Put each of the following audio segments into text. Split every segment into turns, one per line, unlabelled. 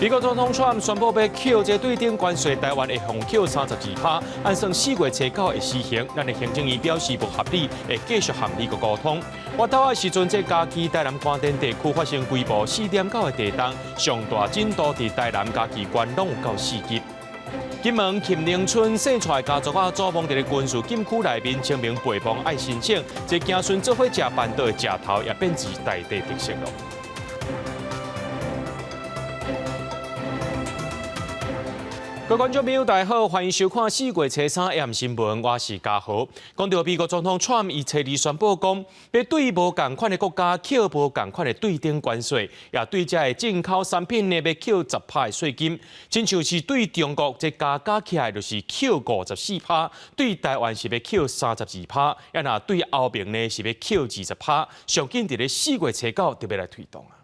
美國總統川普宣布欲扣這對等關稅，台灣會予扣32趴，按算4月初9會施行。咱的行政院表示無合理，會繼續和美國溝通。外頭的時陣，這嘉義台南關電地區發生規模4.9的地動，上大震度佇台南嘉義縣攏有夠4級。金門芩寧村姓蔡家族啊，祖墓佇咧軍事禁區內面清明陪墓愛申請，這子孫做伙食辦桌的食頭也變成在地特色咯。各位觀眾朋友，大家好，歡迎收看4月初3 AM 新聞，我是嘉豪。講到美國總統川普伊初二宣布講，欲對無仝款的國家扣無仝款的對等關稅，也對這个進口產品呢欲扣10趴的稅金，親像是對中國這加加起來就是扣54趴，對台灣是欲扣32趴，啊若對歐盟呢是欲扣20趴，上緊佇咧4月初9就欲來推動啊。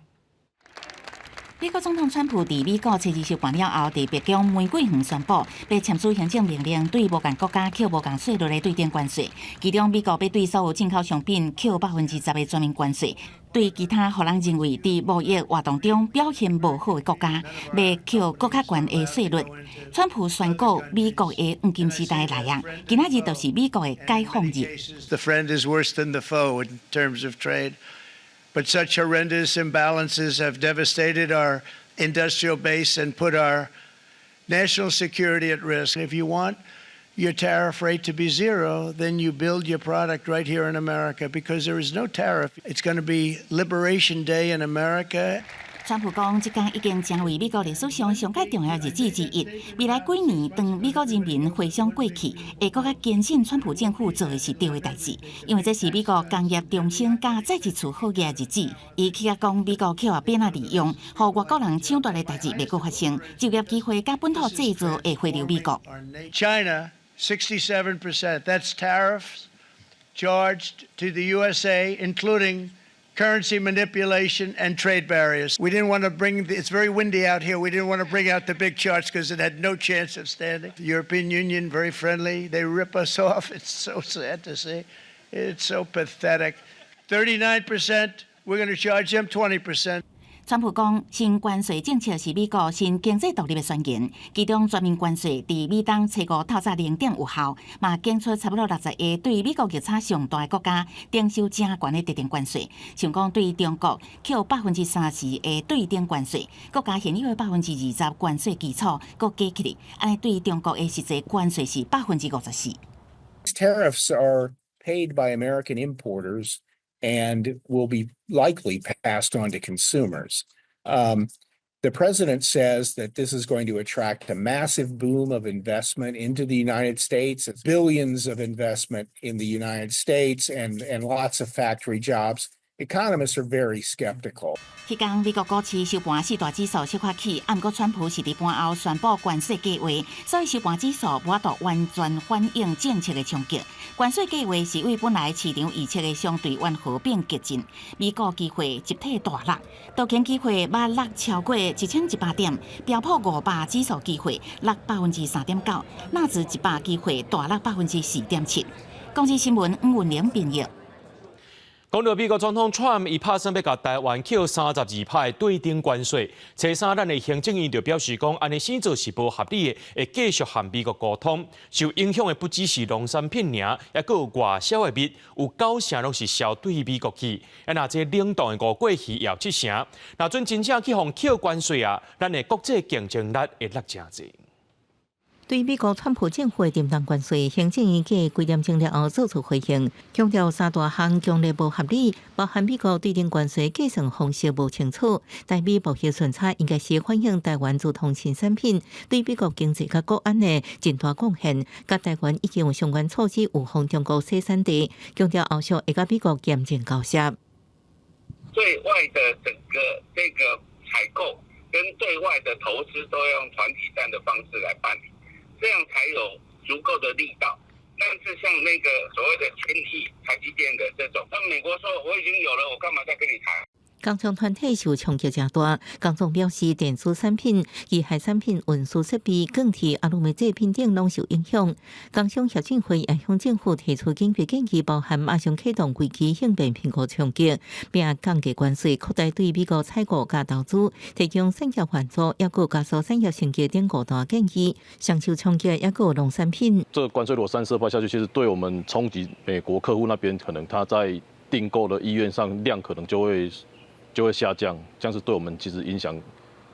美國總統川普佇美國初二收盤了後，佇白宮玫瑰園宣布，欲簽署行政命令，對無仝國家扣無仝稅率的對等關稅。其中，美國欲對所有進口商品扣10%的全面關稅，對其他予人認為佇貿易活動中表現無好的國家，欲扣閣較懸的稅率。川普宣告美國的黃金時代來啊！今仔日就是美國的解放日。
The friend is worse than the foe in terms of trade. But such horrendous imbalances have devastated our industrial base and put our national security at risk. If you want your tariff rate to be zero, then you build your product right here in America because there is no tariff. It's going to be Liberation Day in America.
川普講，這工已經成為美國歷史上上蓋重要日子之一。未來幾年，當美國人民回想過去，會閣較堅信川普政府做的是對的代誌，因為這是美國工業重生佮再一次好額的日子。伊起講美國去予變仔利用，予外國人搶奪的代誌袂閣發生，就業機會佮本土製造會回流美國。
China, 67%. That's tariffs charged to the USA, including currency manipulation and trade barriers. We didn't want to bring, it's very windy out here. We didn't want to bring out the big charts because it had no chance of standing. The European Union, very friendly. They rip us off. It's so sad to see. It's so pathetic. 39%, we're going to charge them 20%.
川普講，新關稅政策是美國新經濟獨立的宣言，其中全面關稅佇美東初五透早0點有效，嘛檢出差不多60個對美國逆差上大的國家徵收誠懸的特定關稅，像講對中國扣30%的對等關稅，閣共現有的20%關稅基礎閣加起來，按呢對中國的實際關稅是54%。
Tariffs are paid by American importers and will be likely passed on to consumers. The president says that this is going to attract a massive boom of investment into the United States, billions of investment in the United States and lots of factory jobs. Economists are very skeptical.
彼工美國股市收盤四大指數小可起，啊，毋過川普是佇盤後宣布關稅計劃，所以收盤指數無法度完全反映政策的衝擊。關稅計劃是對本來市場預測的相對溫和變激進。美股期貨集體大落，道瓊期貨捌落超過1100點，標普500指數期貨落3.9%，納指100期貨大落4.7%。公視新聞吳文玲編譯。
講到美國總統川普，伊拍算欲共台灣扣32趴的對等關稅。初三，咱的行政院就表示講，按呢做是無合理的，會繼續和美國溝通。受影響的不只是農產品爾，猶閣有外銷的蜜，有九成攏是銷對美國去。啊，若這冷凍的吳過魚也有七成。若準真正去予扣關稅啊，咱的國際競爭力會落誠濟。
對美國川普政府的沉重關稅，行政院過幾點鐘了後做出回應，強調三大項強烈無合理，包含美國對等關稅計算方式無清楚，台美貿易順差應該是反映台灣傳統新產品對美國經濟佮國安的真大貢獻，佮台灣已經有相關措施預防中國洗產地，強調後續會佮美國嚴正交涉。
對外的整個這個採購跟對外的投資都要用團體戰的方式來辦理。這樣才有足夠的力道。但是像那個所謂的千億台積電的這種，那美國說我已經有了，我幹嘛再跟你談？
工商團體受衝擊誠大，工總表示，電子產品、機械產品、運輸設備、鋼鐵、阿魯米製品等攏受影響。工商協進會也向政府提出緊急建議，包含馬上啟動危機應變評估衝擊，並降低關稅、擴大對美國採購佮投資、提供產業援助，抑閣加速產業升級等五大建議。上受衝擊抑閣有農產品。
這個關稅如果32% 下去，其實對我們衝擊美國客戶那邊，可能他在訂購的意願上量可能就會下降，這樣子對我們其實影響，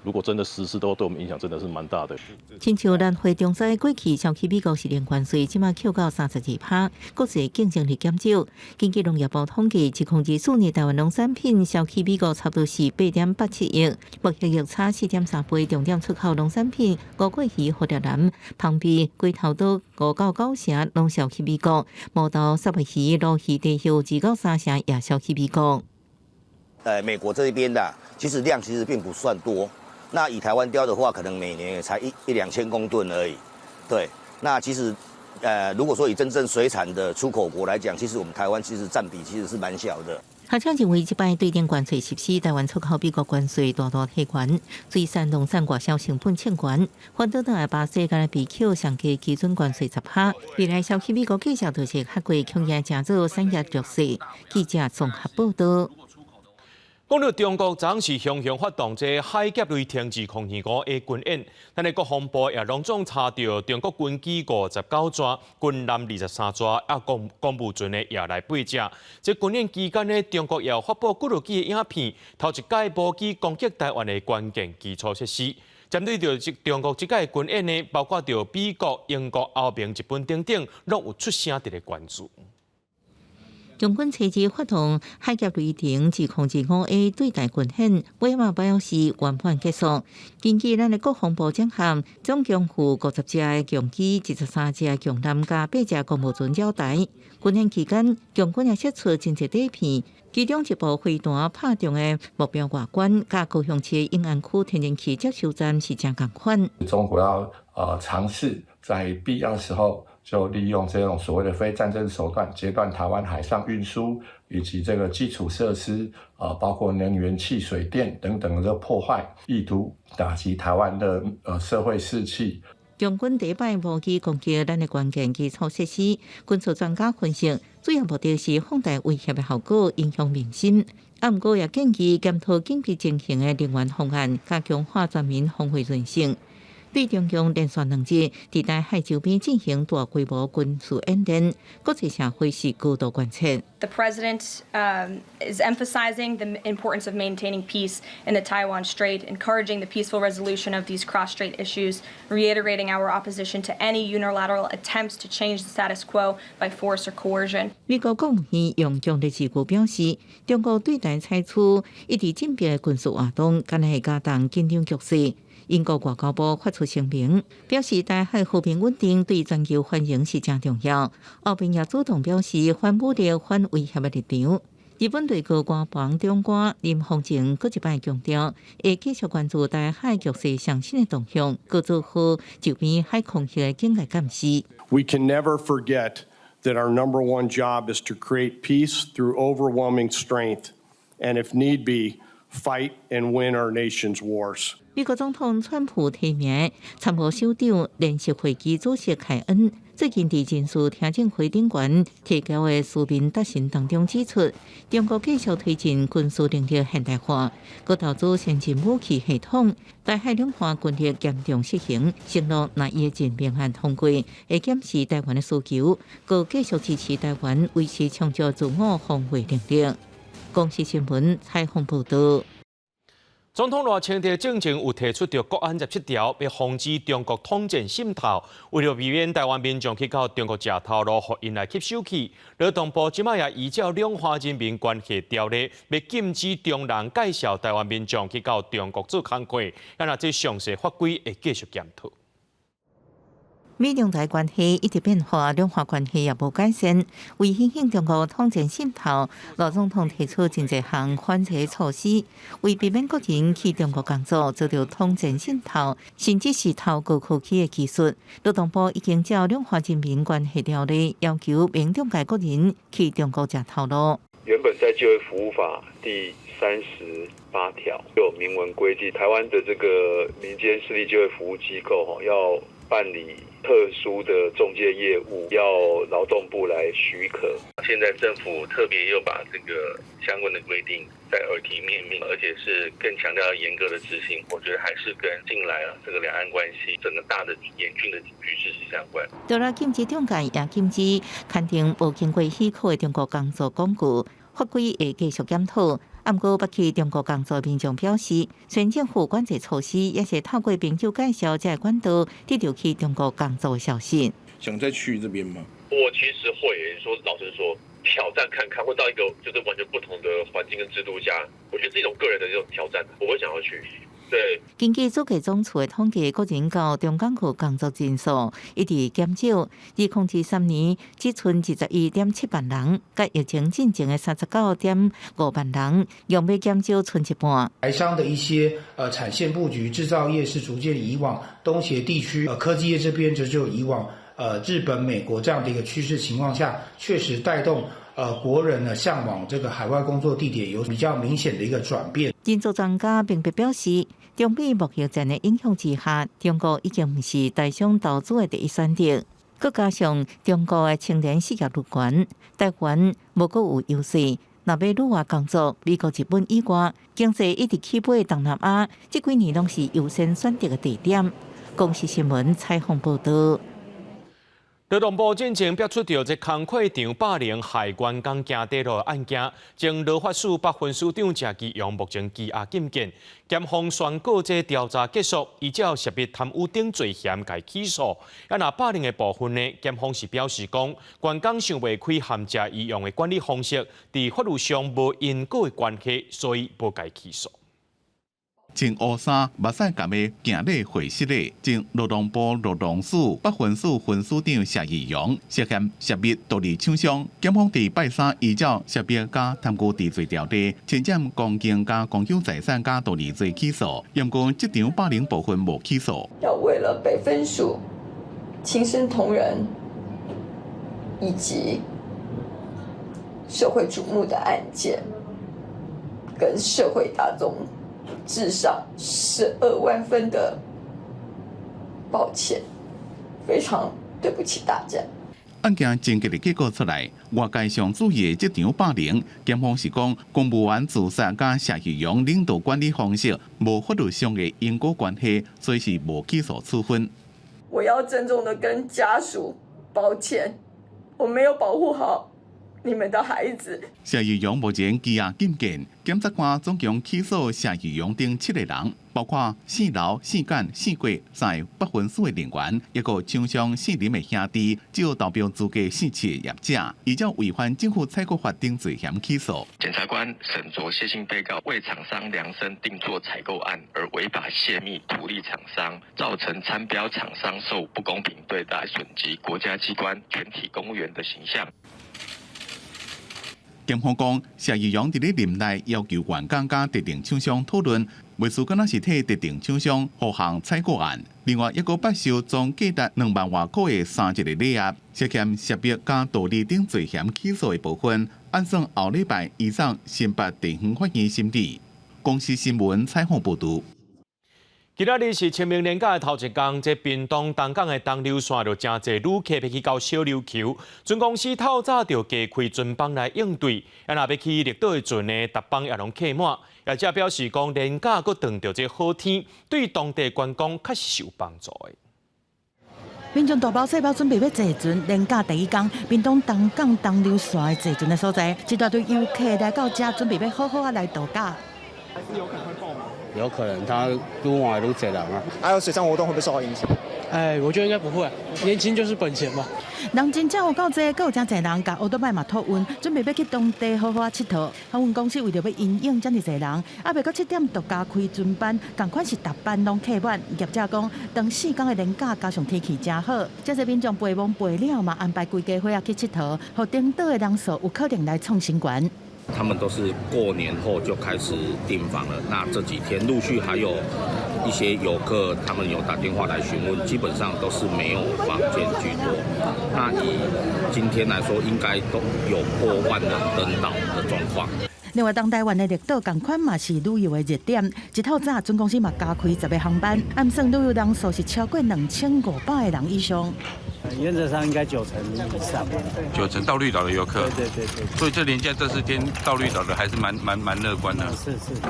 如果真的實施，都對我們影響真的是蠻大的。
親像蘭花中災過去銷去美國是零關稅，這馬扣到32%，國際競爭力減少。根據農業部統計，2024年台灣農產品銷去美國差不多是8.87億，貿易逆差4.3倍。重點出口農產品，吳過魚、蝴蝶蘭、蜂蜜、龜頭島5到9成攏銷去美國，毛豆、虱目魚、鱸魚、茶葉2到3成也銷去美國。
美國這邊的其實量其實並不算多。那以台灣鯛的話，可能每年也才一兩千公噸而已。對，那其實，如果說以真正水產的出口國來講，其實我們台灣其實佔比其實是蠻小的。
學者認為，這擺對頂關稅實施，台灣出口美國關稅大大提懸，水產農產外銷成本衝懸，反倒轉來巴西敢若被扣上低基準關稅10%，未來銷去美國價數就是較貴，恐驚成做產業弱勢。記者綜合報道。
講到中國，昨是雄雄發動這海峽雷霆2025 A 軍演，咱的國防部也攏總查著中國軍機59架，軍艦23座，啊，公務船呢也來八隻。這軍演期間呢，中國也有發布幾落機的影片，頭一擺無機攻擊台灣的關鍵基礎設施。針對著這中國這擺軍演呢，包括著美國、英國、歐盟、日本等等，攏有出聲佇咧關注。
中軍車子發動海峽雷霆2025 A 對台軍演，尾嘛表示圓滿結束。根據咱的國防部掌控，總共有50隻的共機、23隻的共艦佮八隻公務船繞台。軍演期間，共軍也釋出真濟底片，其中一部飛彈拍中的目標外觀，佮高雄市永安區天然氣接收站是誠仝款。
中國要嘗試在必要時候，就利用這種所謂的非戰爭手段，截斷台灣海上運輸以及這個基礎設施，啊，包括能源、氣、水電等等的破壞，意圖打擊台灣的社會士氣。
中軍第一擺無機攻擊咱的關鍵基礎設施，軍事專家分析，主要目的是放大威脅的效果，影響民心。啊，毋過也建議檢討緊急情形的人員方案，佮強化全民防衛韌性。對中共連續2日佇台海周邊進行大規模軍事演練，國際社會是高度關切。
The president is emphasizing the importance of maintaining peace in the Taiwan Strait, encouraging the peaceful resolution of these cross-strait issues, reiterating our opposition to any unilateral attempts to change the status quo by force or coercion.
美國國務院用強烈字句表示，中國對台採取一直進逼的軍事活動，敢若會加重緊張局勢。英國外交部發出聲明，表示台海和平穩定對全球繁榮是誠重要。歐盟也主動表示反武力、反威脅的立場。日本內閣官房長官林芳正閣一擺強調，會繼續關注台海局勢上新的動向，閣做好周邊海空域的警戒監視。
We can never forget that our number one job is to create peace through overwhelming strength, and if need be, fight and win our nation's wars.
美國總統川普提名參謀首長聯席會議主席凱恩，最近佇人事聽證會頂懸提交的書面答詢當中指出，中國繼續推進軍事能力現代化，閣投資先進武器系統，台海兩岸軍力嚴重失衡，承諾若伊的任命案通過，會檢視台灣的需求，閣繼續支持台灣維持充足自我防衛能力。公視新聞採訪報導。
總統賴清德進前有提出著國安17條，欲防止中國統戰滲透，為著避免台灣民眾去到中國食頭路，予𪜶來吸收去。勞動部這擺也依照兩岸人民關係條例，欲禁止中人介紹台灣民眾去到中國做工課。啊，若這詳細法規會繼續檢討。
美中台關係一直變化，兩岸關係也無改善。為因應中國統戰滲透，賴總統提出真濟項反制措施，為避免國人去中國工作遭著統戰滲透，甚至是偷高科技的技術。勞動部已經照兩岸人民關係條例，要求免中介國人去中國食頭路。
原本在就業服務法第38條有明文規定，台灣的這個民間私立就業服務機構要辦理特殊的仲介業務，要勞動部來許可。
現在政府特別又把這個相關的規定再耳提面命，而且是更強調嚴格的執行。我覺得還是跟近來啊這個兩岸關係整個大的嚴峻的局勢是相關。
除了禁止中介，也禁止勘定無經過許可的中國工作廣告，法規會繼續檢討。毋過，欲去中國工作民眾表示，雖然政府管制措施，也是透過朋友介紹這个管道得著去中國工作的消息。
想再去這邊嗎？
我其實會，說老實說，挑戰看看，會到一個就是完全不同的環境跟制度下，我覺得是一種個人的這種挑戰，我會想要去。對。
根據主計總處的統計，個人到中港去工作人數一直減少，2023年只賰21.7萬人，佮疫情進前的39.5萬人，用欲減少賰一半。
台商的一些產線布局，製造業是逐漸移往東協地區，科技業這邊則就移往日本、美國這樣的一個趨勢情況下，確實帶動國人呢向往這個海外工作地點有比較明顯的一個轉變。
人資專家並不表示，中美貿易戰的影響之下，中國已經毋是台商投資的第一選擇。閣加上中國的青年失業率懸，台灣無閣有優勢。若欲旅外工作，美國、日本以外，經濟一直起飛的東南亞，這幾年攏是優先選擇的地點。公視新聞採訪報導。
勞動部進前爆出著這工課場霸凌害員工驚跌落案件，前勞發署北分署長謝其陽目前羈押禁見，檢方宣告這調查結束，依照涉密貪污等罪嫌共起訴。啊，若霸凌的部分呢，檢方是表示講，員工想袂開和謝其陽的管理方式，佇法律上無因果的關係，所以無共起訴。
穿烏衫、目屎含的行禮會室內，前勞動部勞動署北分署分署長謝其陽涉嫌涉密盜利廠商，檢方佇拜三依照涉密佮貪污治罪條例，侵佔公共佮公有財產佮盜利罪起訴，毋過職場霸凌部分無起訴。
要為了北分署親身同仁以及社會矚目的案件，跟社會大眾致上12萬分的抱歉，非常對不起大家。
案件終結的結果出來，外界上注意的職場霸凌，檢方是講公務員自殺佮謝其陽領導管理方式無法律上的因果關係，所以是無起訴處分。
我要鄭重的跟家屬抱歉，我沒有保護好你們的孩子。
謝其陽目前羈押禁見，檢察官總共起訴謝其陽等七個人，包括姓劉、姓簡、姓郭三个北分署的人員，一個廠商姓林的兄弟，只有投標資格姓謝的業者，依照違反政府採購法等罪嫌起訴。
檢察官審酌謝姓被告為廠商量身定做採購案而違法洩密圖利廠商，造成參標廠商受不公平對待，損及國家機關全體公務員的形象。
檢方講，謝其陽佇咧任內要求員工佮特定廠商討論，袂輸敢若是替特定廠商護航採購案。另外，抑閣捌收總價值2萬外箍的三一個禮盒，涉嫌涉密佮盜利等罪嫌起訴的部分，按算後禮拜移送新北地方法院審理。公視新聞採訪報導。
今仔日是清明連假的頭一工，這屏東東港的東琉線就誠濟旅客欲去到小琉球，船公司透早就加開船班來應對。啊，若欲去綠島的船呢，逐班也攏客滿。業者表示講，連假閣撞著這好天，對當地觀光確實是有幫助的。
民眾大包細包準備欲坐船，連假第一工，屏東東港東琉線的坐船的所在，一大堆遊客來到遮，準備欲好好仔來度假。
還是有可能會爆滿？
有可能，他愈晚愈濟人啊。
還有水上活動會不會受到影響？
哎，我覺得應該不會，年輕就是本錢嘛。
人真正有夠濟，閣有誠濟人共歐多拜嘛托運，準備欲去當地好好仔𨑨迌。航運公司為著欲因應遮爾濟人，猶未到7點就加開船班，仝款是逐班攏客滿。業者講，長4工的連假加上天氣誠好，遮濟民眾陪墓陪了嘛，安排規家伙仔去𨑨迌，予登島的人數有可能來創新高。
他們都是過年後就開始訂房了，那這幾天陸續還有一些遊客，他們有打電話來詢問，基本上都是沒有房間居多。那以今天來說，應該都有破萬人登島的狀況。
另外，東台灣的綠島仝款嘛是旅遊的熱點。一透早，總公司嘛加開10個航班，按算旅遊人數是超過2500個人以上。
原則上應該九成以上。
九成到綠島的遊客。
對對對對。
所以這連假這四天到綠島的還是蠻樂觀的。
是是。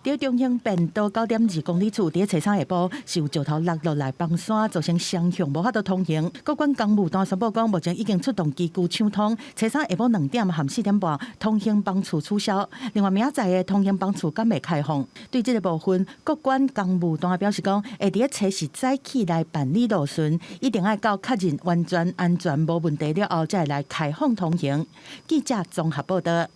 佇中興便道9.2公里處，佇初三下晡是有石頭落落來崩山，造成雙向無法度通行。國管工務單宣布講，目前已經出動機具搶通。初三下晡2點和4點半，通行班次取消。另外，明仔載的通行班次敢會開放？對這個部分，國管工務單表示講，會佇初四早起來辦理路巡，一定愛到確認完全安全無問題了後，才會來開放通行。記者綜合報道。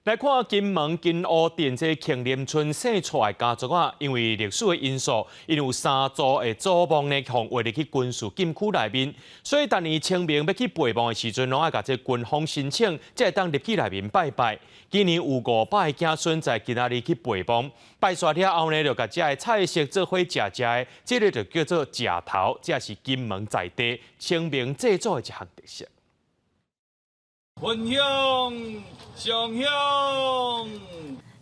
來看金門金湖鎮這慶林村姓蔡的家族啊，因為歷史的因素，𪜶有三祖的祖墓呢，予劃入去軍事禁區內面，所以逐年清明欲去陪墓的時陣，攏愛共這軍方申請，才會當入去內面拜拜。今年有500个子孫在今仔日去陪墓，拜煞了後呢，就共遮的菜色做伙食食的，這个就叫做食頭，這是金門在地清明祭祖的一項特色。
焚香上香。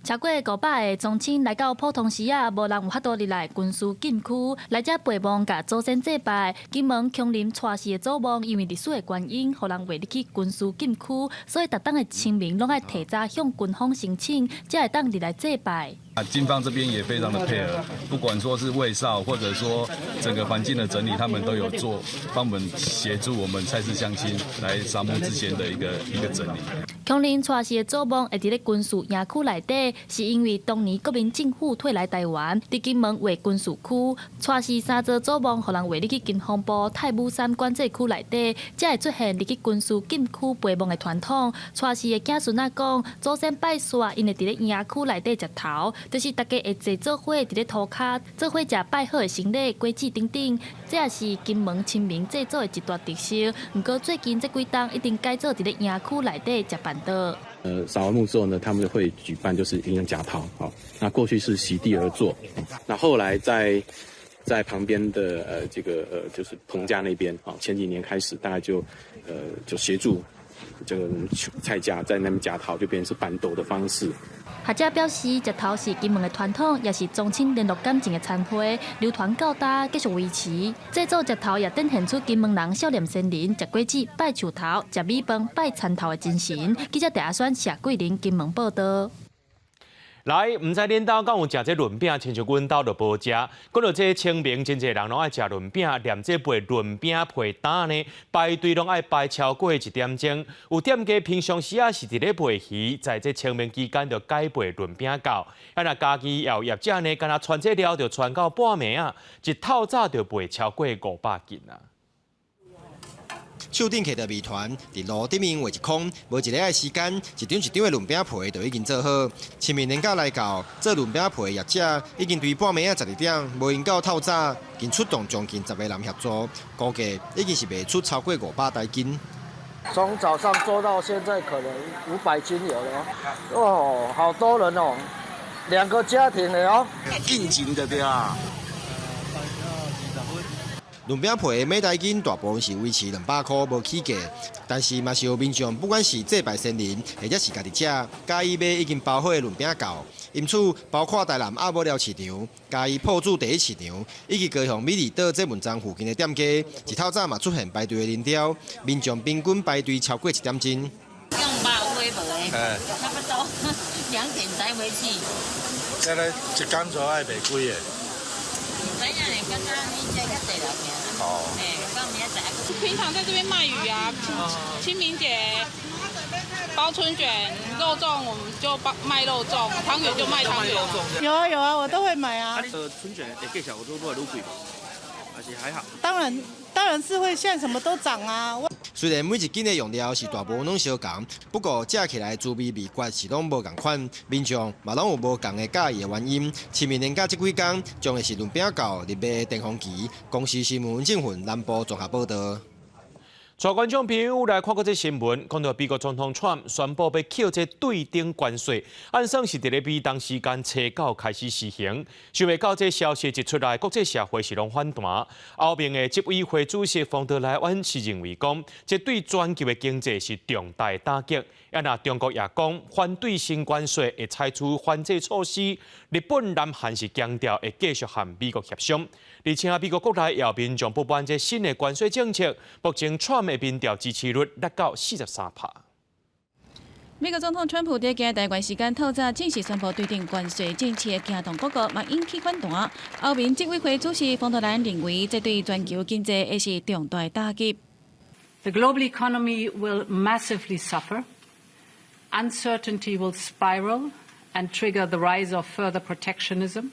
超過500个宗親來到普通時仔，無人有法度入來軍事禁區來遮陪墓，共祖先祭拜。金門瓊林蔡氏的祖墓，因為歷史的原因，予人劃入去軍事禁區，所以逐冬的清明攏愛提早向軍方申請，才會當入來祭拜。
啊，軍方這邊也非常的配合，不管說是衛哨，或者說整個環境的整理，他們都有做，幫我們協助我們蔡氏鄉親來掃墓之前的一個整理。
瓊林蔡氏的祖墓會佇咧軍事營區內底，是因為當年國民政府退來台灣，佇金門劃軍事區，蔡氏三座祖墓予人劃入去國防部太武山管制區內底，才會出現入去軍事禁區陪墓的傳統。蔡氏的子孫仔講，祖先拜煞，𪜶會佇咧營區內底食頭，就是大家會坐做伙佇咧塗跤，做伙食拜好的牲禮、果子等等，這也是金門清明祭祖的一大特色。毋過最近這幾冬已經改做佇咧營區內底食辦桌。
掃完墓之後呢，他們會舉辦就是營養食頭，好，那過去是席地而坐，那後來在旁邊的這個就是彭家那邊，啊，前幾年開始大概就協助這個蔡家在那邊食頭，就變成是辦桌的方式。
學者表示，食頭是金門的傳統，也是宗親聯絡感情的餐會，流傳到今繼續維持。製作食頭也展現出金門人孝念先人、食果子、拜樹頭、食米飯、拜田頭的精神。記者鄭阿選、謝桂林金門報道。
來，毋知恁兜敢有食這潤餅，親像阮兜就無食。講到這清明，真濟人攏愛食潤餅，連這賣潤餅皮擔呢，排隊攏愛排超過一點鐘。有店家平常時仔是佇咧賣魚，在這清明期間就改賣潤餅餃。啊，若家己也有業者呢，干焦傳這料就傳到半暝仔，一透早就賣超過500斤啊。
手頂提著麵團，佇爐頂面畫一空，無一下的時間，一張一張的潤餅皮就已經做好。清明連假來到，做潤餅皮的業者已經對半暝仔12點，無閒到透早，已經出動將近10個人協助，估計已經是賣出超過500台斤。
從早上做到現在，可能500斤有了。哦，好多人哦，兩個家庭的哦。
應景就對啊。潤餅皮每台斤大部分是維持200箍無起價，但是嘛是有民眾不管是祭拜先人，或者是家己食，佮意買已經包好的潤餅餃。因此，包括台南鴨母寮市場、嘉義朴子第一市場，以及高雄美麗島這門站附近的店家，一透早嘛出現排隊的人潮，民眾平均排隊超過一點鐘。
用百威無的，差不多2點才回去。
這个一工做愛賣幾个？
知影咧，敢若你這較濟人爾。哦。
平常在這邊賣魚啊，清明節包春捲、肉粽，我們就包賣肉粽，湯圓就賣湯圓。
有啊有啊，我都會買啊。
春捲會價錢有愈來愈貴，還是還好？
當然，當然是會，現在什麼都漲啊。
雖然每一斤的用料是大部分攏相仝，不過食起來滋味味覺是攏無仝款，民眾嘛攏有無仝的佮意的原因。清明連假這幾工將會是潤餅餃入賣的巔峰期。公視新聞鄭雲南部綜合報道。
帶觀眾朋友來看國際新聞，講到美國總統川普宣布欲扣這對等關稅，按算是佇咧美東時間初九開始實行。想袂到這消息一出來，國際社會是攏反彈。歐盟的執委會主席馮德萊恩是認為講，這對全球的經濟是重大的打擊。啊，若中國也講反對新關稅，會採取反制措施。日本、南韓是強調會繼續和美國協商。而且美國國內也有民眾不滿這新的關稅政策，目前川普的民調支持率達到43%。
美國總統川普佇今日台灣時間透早正式宣布對等關稅政策，驚動各國嘛引起反彈。歐盟執委會主席馮德萊恩認為，這對全球經濟會是重大打擊。
The global economy will massively suffer. Uncertainty will spiral and trigger the rise of further protectionism.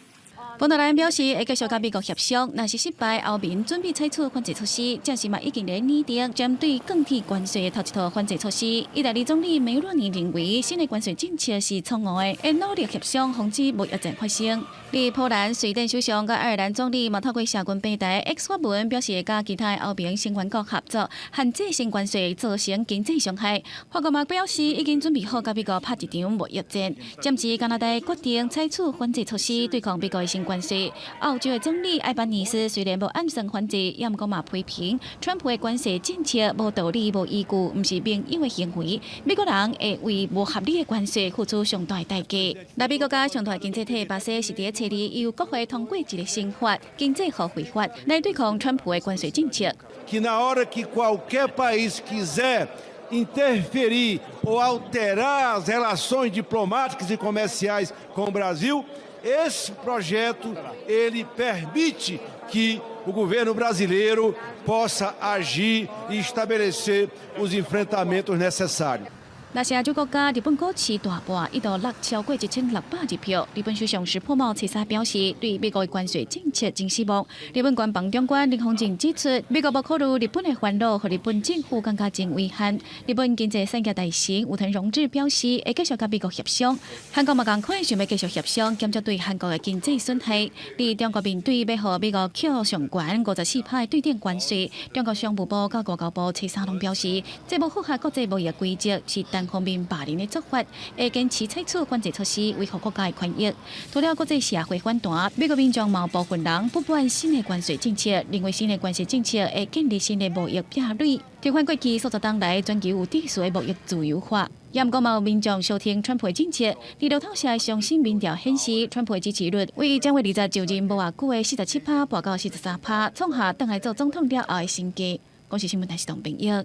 馮德萊恩表示，會繼續佮美國協商，若是失敗，歐盟準備採取反制措施。這時嘛已經咧擬定針對鋼鐵關稅的頭一套反制措施。意大利總理梅洛尼認為，新的關稅政策是錯誤的，會努力協商，防止貿易戰發生。佇波蘭、瑞典首相佮愛爾蘭總理嘛透過社群平台 X 發文，表示會佮其他歐盟成員國合作，限制新關稅造成經濟傷害。法國嘛表示已經準備好佮美國拍一場貿易戰。甚至加拿大決定採取反制措施，對抗美國的新關稅。澳洲的總理艾班尼斯雖然無按算反制，也毋過嘛批評川普的關稅政策無道理、無依據，毋是民主的行為。美國人會為無合理的關稅付出上大代價。南美國家上大經濟體巴西是佇初二由國會通過一個新法《經濟互惠法》來對抗川普的關稅政策。
Que na hora que qualquer país quiser interferir ou alterar as relações diplomáticas e comerciais com o Brasil, esse projeto ele permite que o governo brasileiro possa agir e estabelecer os enfrentamentos necessários.
若是亞洲國家日本股市大跌，一度落超過1600票。日本首相石破茂初三表示，對美國的關稅政策真失望。日本官房長官林芳正指出，美國無考慮日本的煩惱，予日本政府感覺真遺憾。日本經濟產業大臣武藤榮志表示，會繼續佮美國協商。韓國嘛仝款想欲繼續協商，減少對韓國的經濟損害。佇中國面對欲予美國扣上懸54%對等關稅，中國商務部佮外交部初三攏表示，這無符合國際貿易規則，是單方面霸凌的做法，會堅持採取反制措施，維護國家的權益。除了國際社會反彈，美國民眾嘛有部分人不滿新的關稅政策，認為新的關稅政策會建立新的貿易壁壘，推翻過去數十冬來全球有秩序的貿易自由化。也毋過嘛有民眾相挺川普的政策，佇路透社的上新民調顯示，川普的支持率為正月20就任無偌久的47%，跋到43%，創下轉來做總統了後的新低。公視新聞台是董炳業。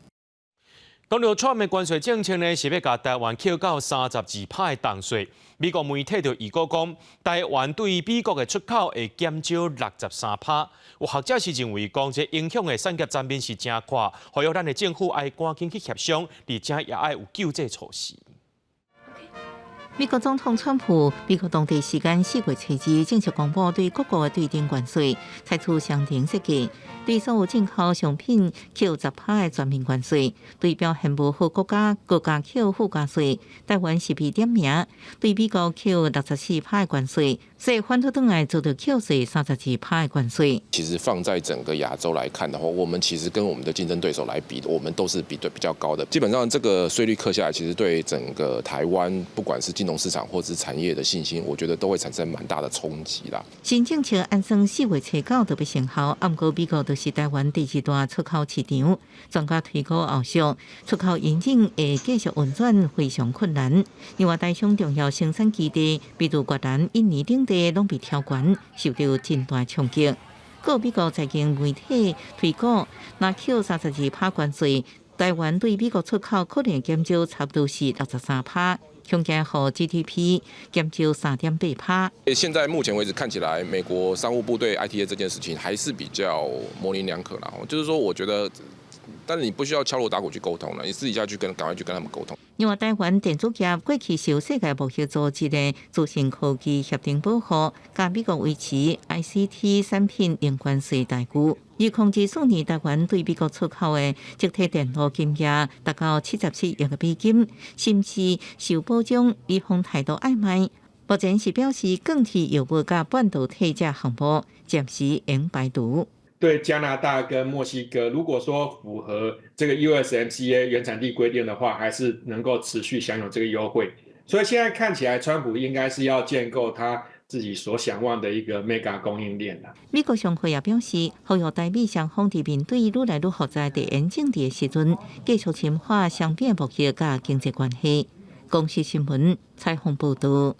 講到川普的關稅政策呢，是欲共台灣扣到32%的重稅。美國媒體就預估講，台灣對美國的出口會減少63%。有學者是認為講，這影響的產業層面是誠闊，呼籲咱的政府愛趕緊去協商，而且也愛有救濟措施。
美國總統川普，美國當地時間4月初2正式公布對各國的對等關稅，採取雙重設計，對所有進口商品扣10%的全面關稅，對表現無好國家閣加扣附加稅。台灣是被點名，對美國扣64%的關稅，所以反倒轉來遭著扣稅32%的關稅。
其實放在整個亞洲來看的話，我們其實跟我們的競爭對手來比，我們都是比對比較高的。基本上這個稅率課下來，其實對整個台灣，不管是金融市場或者是產業的信心，我覺得都會產生蠻大的衝擊啦。
新政策按算4月初9就欲生效，毋過美國就是台灣第二大出口市場。專家推估後續出口引進會繼續運轉非常困難。另外，台商重要生產基地，比如越南、印尼等地，攏被挑懸，受著真大衝擊。閣美國財經媒體推估，若扣32%關稅，台灣對美國出口可能減少差不多是63%。恐驚予 GDP 減少3.8%。
現在目前為止看起來，美國商務部對 ITA 這件事情還是比較模棱兩可啦。就是說，我覺得，但是你不需要敲鑼打鼓去溝通了，你私底下去跟，趕快去跟他們溝通。
另外，台灣電子業過去受世界貿易組織的資訊科技協定保護，佮美國維持 ICT 產品零關稅待遇。2024年，台灣對美國出口的積體電路金額達到77億美金，甚至受保障，美方態度曖昧。目前是表示鋼鐵藥物佮半導體這項目暫時應排除。
對加拿大跟墨西哥，如果說符合這個 USMCA 原產地規定的話，還是能夠持續享有這個優惠。所以現在看起來，川普應該是要建構他自己所想望的一個 MAGA 供應鏈啦。
美國商會也表示，呼籲台美雙方佇面對愈來愈複雜地緣政治的時陣，繼續深化雙邊貿易佮經濟關係。公視新聞採訪報導。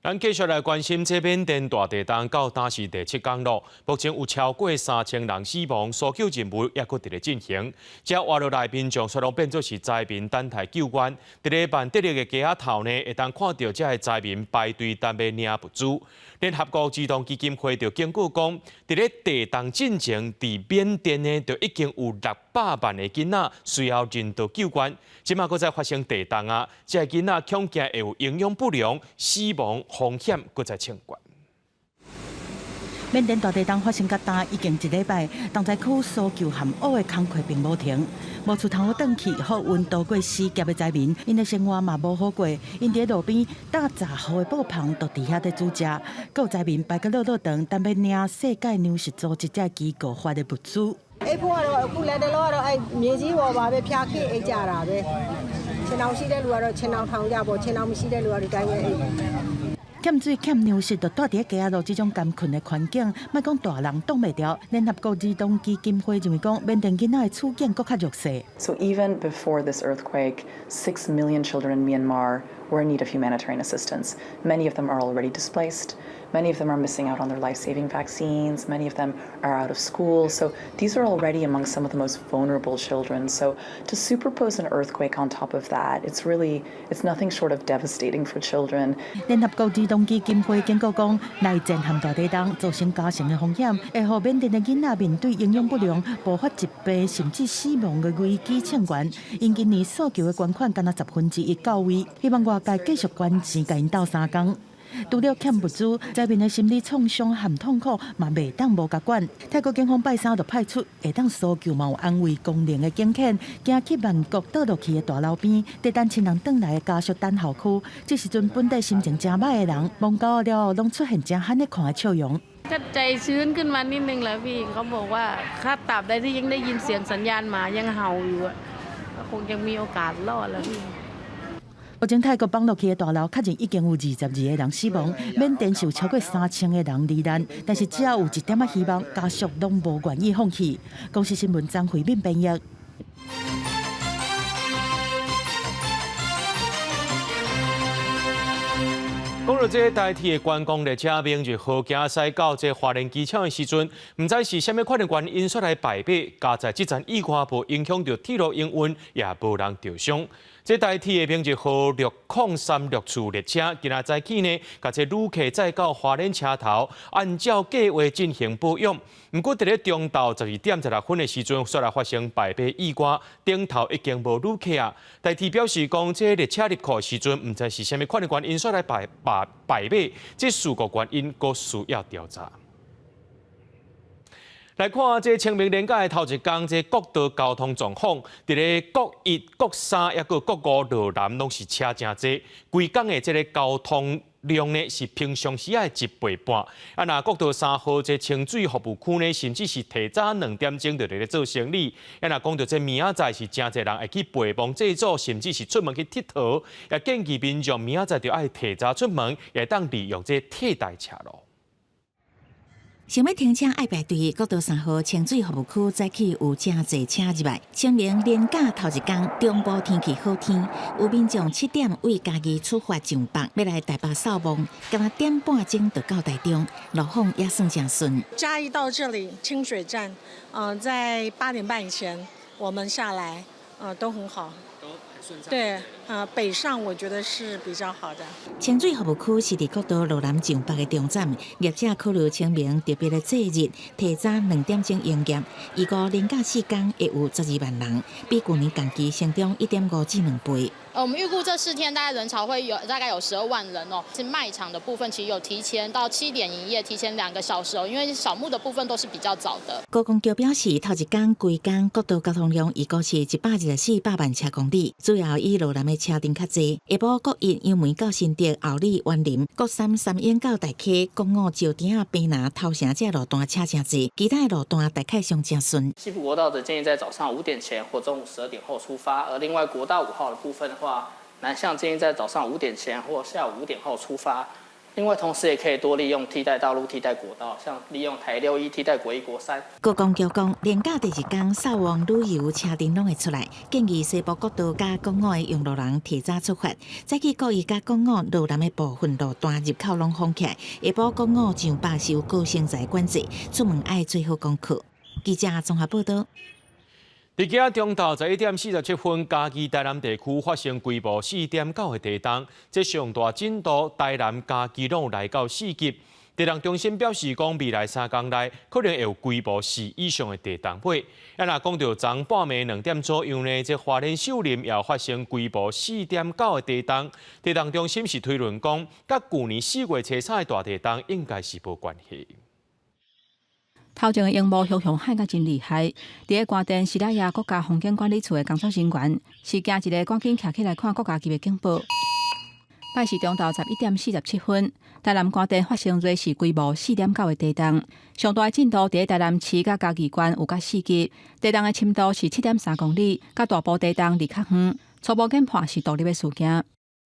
咱繼續來關心這緬甸大地震到今是第七工咯，目前有超過3000人死亡，搜救任務猶閣佇咧進行。這活落來民眾煞攏變做是災民等待救援。佇咧曼德勒的街仔頭呢，會當看著這个災民排隊等欲領物資。聯合國兒童基金會就警告講，佇咧地動進前，佇緬甸呢，就已經有600萬个囡仔需要人道救援。這馬閣再發生地動啊，這个囡仔恐驚會有營養不良、死亡風險，閣再升懸。
緬甸大地震發生到今已經一禮拜，重災區搜救和挖的工課並無停，無厝通好轉去，好運渡過死劫的災民，𪜶的生活嘛無好過。𪜶佇路邊搭雜雨的布棚，就佇遐咧煮食。閣有災民排閣落落長，等欲領世界糧食組織這機構發的物資。
အိပ်ဖို့ကတော့အခုလက်တလောကတော့အဲမြေကြီးပေါ်ပါပဲဖြာခစ်အိပ်ကြတာပဲခြင်ထောင်ရှိတဲ့လူကတော့ခြင်ထောင်ထောင်ကြပေါ့ခြင်ထောင်မရှိတဲ့လူကဒီတိုင်းပဲအိပ်
欠水欠糧食，就蹛佇咧街仔路這種艱困的環境，莫講大人擋袂牢。聯合國兒童基金會認為講，緬甸囡仔的處境閣較弱勢。
So even before this earthquake, 6 million children in Myanmar were in need of humanitarian assistance. Many of them are already displaced. Many of them are missing out on their life-saving vaccines. Many of them are out of school. So these are already among some of the most vulnerable children. So to superpose an earthquake on top of that, it's nothing short of devastating for children.
聯合國兒童基金會警告講，內戰和大地動造成加成的風險，會予緬甸的囡仔面對營養不良、暴發疾病甚至死亡的危機衝懸。𪜶今年訴求的捐款干焦1/10到位，希望外界繼續捐錢，共𪜶鬥相共。除了欠物資，災民的心理創傷和痛苦嘛袂當無共管。泰國警方拜三就派出會當搜救嘛有安慰功能的警犬，行去曼谷倒落去的大樓邊，佇等親人轉來的家屬等候區。這時陣本底心情誠䆀的人，摸到了後，攏出現誠罕咧看的笑容。
ก็ใจชื้นขึ้นมานิดนึงแล้วพี่เขาบอกว่าถ้าตราบใดที่ยังได้ยินเสียงสัญญาณหมายังเห่าอยู่อะก็คงยังมีโอกาสรอดแล้วพี่
目前泰國放落去的大樓確認已經有22個人死亡，緬甸是有超過3000個人罹難，但是只要有一點仔希望，家屬攏無願意放棄。公視新聞張惠敏編譯。
講到這台鐵的觀光列車明日號行駛到這花蓮機場的時陣，毋知是啥物款的原因，煞來敗馬，佳哉這層意外無影響著鐵路營運，也無人著傷。這台鐵的明日號6036次列車，今仔早起呢，共這旅客載到花蓮車頭，按照計畫進行保養。毋過，佇咧中晝12點16分的時陣，煞來發生敗馬意外，頂頭已經無旅客啊。台鐵表示講，這列車入庫的時陣，毋知是啥物款的原因，煞來敗馬，這事故原因閣需要調查。來看這清明連假的頭一工，這國道交通狀況，佇咧國一、國三，抑閣國五羅南，攏是車誠濟。規工的這个交通量呢，是平常時的一倍半。啊，若國道3號這清水服務區呢，甚至是提早2點鐘就佇咧做生理。啊，若講著這明仔載是誠濟人會去陪伴祭祖，甚至是出門去𨑨迌，也建議民眾明仔載就愛提早出門，會當利用這替代車路。
想欲停車愛排隊，國道3號清水服務區早起有誠濟車入來。清明連假頭一工，中部天氣好天，有民眾7點為嘉義出發上北，欲來台北掃墓，敢若點半鐘就到台中，路況也算誠順。
嘉義到這裡清水站，在8點半以前我們下來，都很好。對，北上我覺得是比較好的。
清水服務區是佇國道羅南上北的終站，業者考慮清明特別的節日，提早2點鐘營業。預估連假四工會有12萬人，比舊年同期成長1.5至2倍。
我們預估這4天大概人潮會有大概有12萬人哦。是賣場的部分，其實有提前到7點營業，提前2個小時哦，因為掃墓的部分都是比較早的。
高公橋表示，頭一工規工國道交通量預估是一百二24百萬車公里，主要以羅南的車陣較濟。下晡國一楊梅到新竹后里員林，國三三莺到大溪，國五石碇仔、屏南頭城這路段車誠濟，其他的路段大概上誠順。
西部國道則建議在早上5點前或中午12點後出發，而另外國道5號的部分的話，南向建議在早上5點前或下午5點後出發。另外，同時也可以多利用替代道路、替代國道，像利用台六一替代國一、國三。
觀光局講，連假第二天，掃旺旅遊車陣攏會出來，建議西部國道佮國五的用路人提早出發，早起國一佮國五羅南的部分路段入口攏封起來，下晡國五上百受高升在管制，出門愛做好功課。記者綜合報道。
佇今仔中晝11點47分，嘉義台南地區發生規模4.9的地動，這上大震度台南嘉義攏來到4級。地動中心表示講，未來3工內可能會有規模4以上的地動波。啊，若講到昨半暝2點左右呢，這花蓮秀林也發生規模4.9的地動。地動中心是推論講，佮舊年4月初三的大地動應該是無關係。
頭前的螢幕熊熊喊甲真厲害，佇个關電西拉雅國家風景管理處的工作人員是驚一个趕緊徛起來看國家級的警報。拜四中晝11點47分，台南關電發生芮氏規模4.9的地動，上大震度佇台南市佮嘉義縣有甲4級，地動的深度是7.3公里，佮大埔地動離較遠，初步研判是獨立的事件。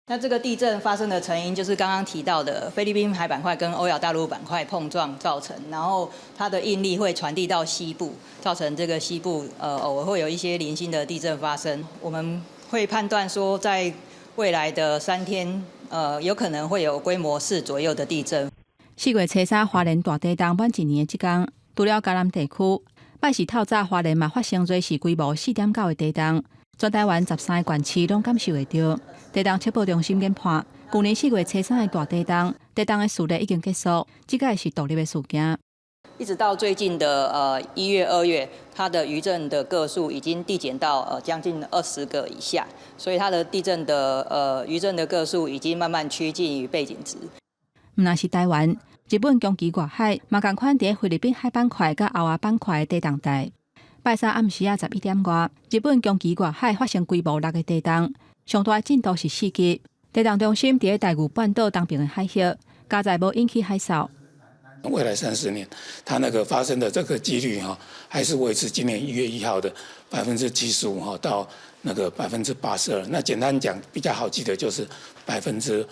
那這個地震發生的成因就是剛剛提到的菲律賓海板塊跟歐亞大陸板塊碰撞造成，然後它的應力會傳遞到西部，造成這個西部偶爾會有一些零星的地震發生。我們會判斷說，在未來的3天，有可能會有規模4左右的地震。
4月初三花蓮大地動滿一年的這工，除了嘉南地區，拜四透早花蓮嘛發生芮氏規模4.9的地動，全台灣13個縣市攏感受會著。地動測報中心研判，舊年4月初三的大地動，地動的序列已經結束，這個是獨立的事件。
一直到最近的1月、2月，它的餘震的個數已經遞減到將近20個以下，所以它的地震的餘震的個數已經慢慢趨近於背景值。
毋但是台灣，日本長崎外海嘛仝款佇菲律賓海板塊佮歐亞板塊的地動帶。拜三暗時仔11點外，日本長崎外海發生規模6的地動，上大震度是4級。地動中心佇大隅半島東邊的海域，佳哉無引起海嘯。
未來30年，它那個發生的這個幾率哈，還是維持今年1月1號的75%哈到那個82%。那簡單講，比較好記得就是80%。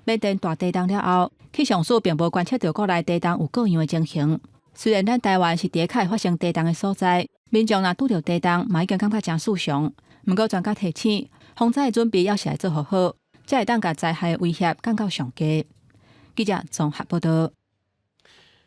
緬甸大地動了後，氣象署並無觀測著國內地動有各樣的情形。雖然咱台灣是佇較會發生地動的所在，民眾若拄著地動，嘛已經感覺誠異常。毋過專家提醒，防災的準備猶是愛做予好，才會當共災害的威脅降到上低。記者綜合報道。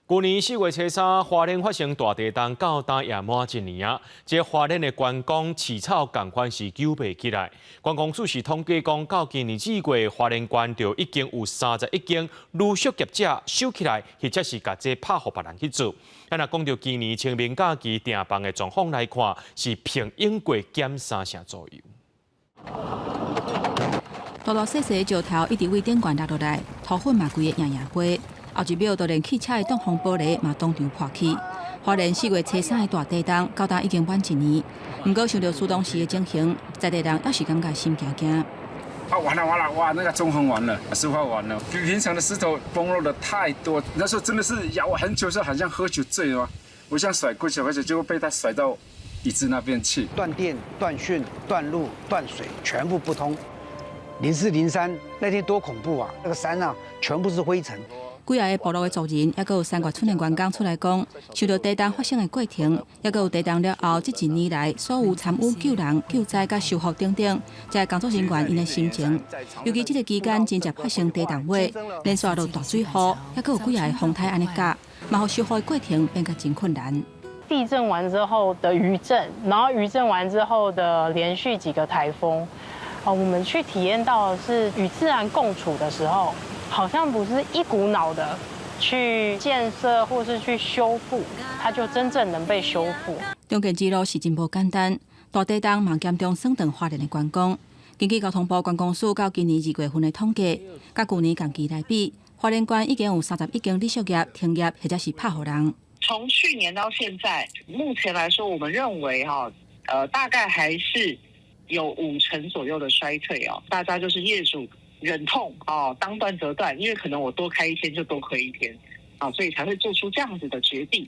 舊年4月初三，花蓮發生大地動，到今也滿一年啊。這花蓮的觀光市場仝款是救袂起來。觀光署是統計講，到今年4月，花蓮縣就已經有31間旅宿業者收起來，或者是共這拍予別人去做。啊，若講著今年清明假期訂房的狀況來看，是平應過減3成左右。
大大細細的石頭一直對頂懸落落來，塗粉嘛規个掖掖飛。後一秒，就連汽車的擋風玻璃嘛當場破去。花蓮4月初三的大地動，到今已經滿一年。毋過想著事當時的情形，在地人猶是感覺心驚驚。
啊，完了完了，哇，那個中橫完了，石化完了，比平常的石頭崩落的太多。那時候真的是搖很久，是好像喝酒醉了，我想甩過去，而且就會被他甩到椅子那邊去。
斷電、斷訊、斷路、斷水，全部不通。0403那天多恐怖啊！那個山啊，全部是灰塵。
幾仔个部落的族人，猶閣有三月村的員工出來講，受著地動發生的過程，猶閣有地動了後，這一年來所有參與救人、救災佮修復等等，這工作人員𪜶的心情。尤其這个期間真濟發生地動尾，連續落大水雨，猶閣有幾仔个風颱按呢夾，嘛予修復的過程變甲真困難。
地震完之後的餘震，然後餘震完之後的連續幾個颱風，哦，我們去體驗到的是與自然共處的時候。好像不是一股腦的去建設或是去修復，它就真正能被修復。
重建之路是真無簡單，大地動嘛嚴重損斷花蓮的觀光。根據交通部觀光署到今年2月份的統計，佮舊年仝期來比，花蓮縣已經有31間旅宿業停業或者是拍予人。
從去年到現在，目前來說，我們認為哈，大概還是有5成左右的衰退哦。大家就是業主忍痛哦，當斷則斷，因為可能我多開一天就多虧一天啊，所以才會做出這樣子的決定。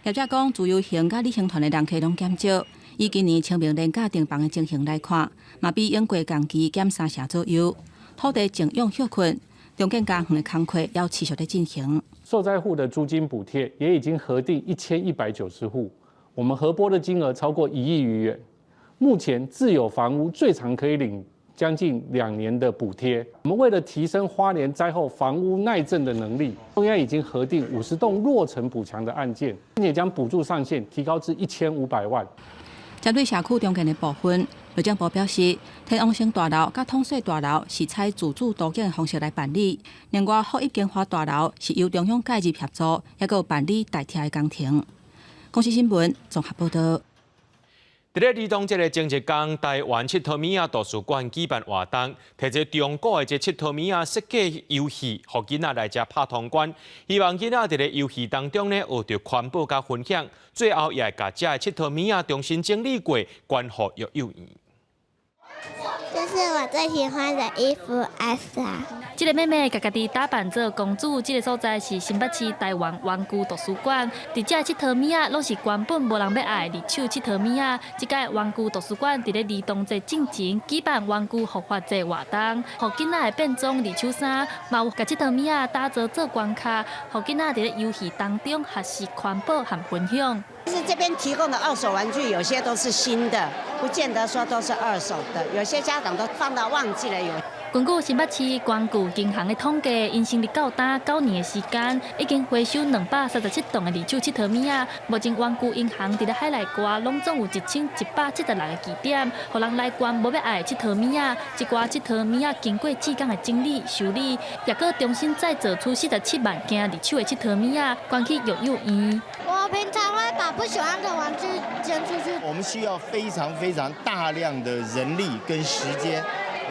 業者講，自由行佮旅行團的人客攏減少，以今年清明連假訂房的情形來看，嘛比往過同期減3成左右。土地徵用歇困，重建家園的工課猶持續咧進行。
受災戶的租金補貼也已經核定1190戶，我們核撥的金額超過1億餘元。目前自有房屋最長可以領將近2年的補貼。我們為了提升花蓮災後房屋耐震的能力，中央已經核定50棟落成補強的案件，並且將補助上限提高至1500萬。
針對社區重建的部分，內政部表示，天王星大樓佮統稅大樓是採自主都更的方式來辦理，另外福邑經華大樓是由中央介入協助，猶閣有辦理代拆的工程。公視新聞綜合報導。
佇咧兒童節的前一工，台灣𨑨迌物仔圖書館舉辦活動，提這中國的這𨑨迌物仔設計遊戲，予囡仔來遮拍通關。希望囡仔佇咧遊戲當中呢，學著環保佮分享，最後也會共遮的𨑨迌物仔重新整理過，捐予育幼院。
這是我最喜歡的衣服，艾莎。
這個妹妹共家己打扮做公主，這個所在是新北市台灣玩具圖書館。佇遮𨑨迌物仔攏是原本無人欲愛的二手𨑨迌物仔。這屆玩具圖書館佇咧兒童節進前舉辦玩具復活節活動，予囡仔會變裝二手衫，嘛有共𨑨迌物仔打造做關卡，予囡仔佇咧遊戲當中學習環保和分享。
是這邊提供的二手玩具，有些都是新的，不見得說都是二手的。有些家長都放到忘記了有。
根據新北市玩具銀行的統計，𪜶成立到今9年的時間，已經回收237棟的二手𨑨迌物仔。目前玩具銀行佇咧海內外攏總有1176個據點，予人來捐無欲愛的𨑨迌物仔。這寡𨑨迌物仔經過志工的整理修理，抑閣重新再造出47萬件二手的𨑨迌物仔，捐去育幼院。
我平常會把不喜歡的玩具捐出去。
我們需要非常非常大量的人力跟時間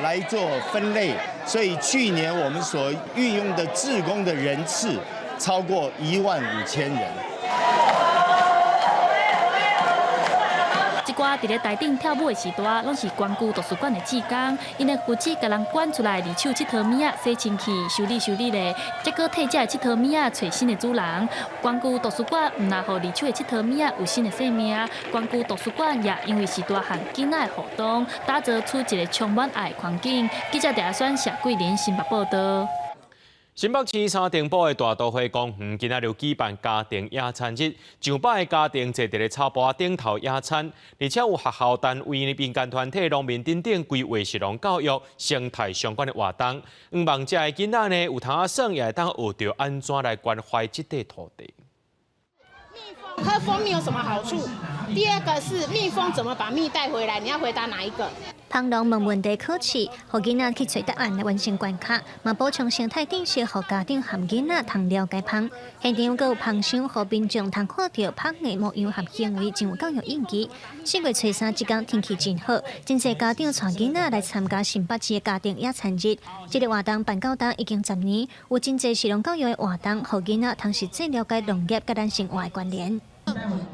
來做分類，所以去年我們所運用的志工的人次超過1萬5千人。
這寡佇咧台頂跳舞的時代，攏是玩具圖書館的志工，𪜶會負責共人捐出來二手𨑨迌物仔，洗清氣、修理修理咧，才閣替這𨑨迌物仔揣新的主人。玩具圖書館毋但予二手的𨑨迌物仔有新的生命，玩具圖書館也因為是大漢囡仔的互動，打造出一個充滿愛的環境。記者鄭選謝桂林新北報導。
新北市三重埔的大都會公園今仔日舉辦家庭野餐日，上百個家庭坐佇咧草埔頂頭野餐，而且有學校單位、民間團體、農民等等規劃食農教育、生態相關的活動。向望遮的囡仔呢，有通仔耍，也會當學著按怎來關懷這塊土地。
喝蜂蜜有什麼好處？第二個是蜜蜂怎麼把蜜帶回來？你要回答哪一個？
蜂農問問題考試，予囡仔去揣答案來完成關卡，嘛補充生態知識，予家長和囡仔通了解蜂。現場閣有蜂箱，予民眾通看著蜂的模樣和行為，真有教育意義。4月初3這工天氣真好，真濟家長帶囡仔來參加新北市的家庭野餐日。這個活動辦到今已經10年，有真濟食農教育的活動，予囡仔通實際了解農業佮咱生活的關聯。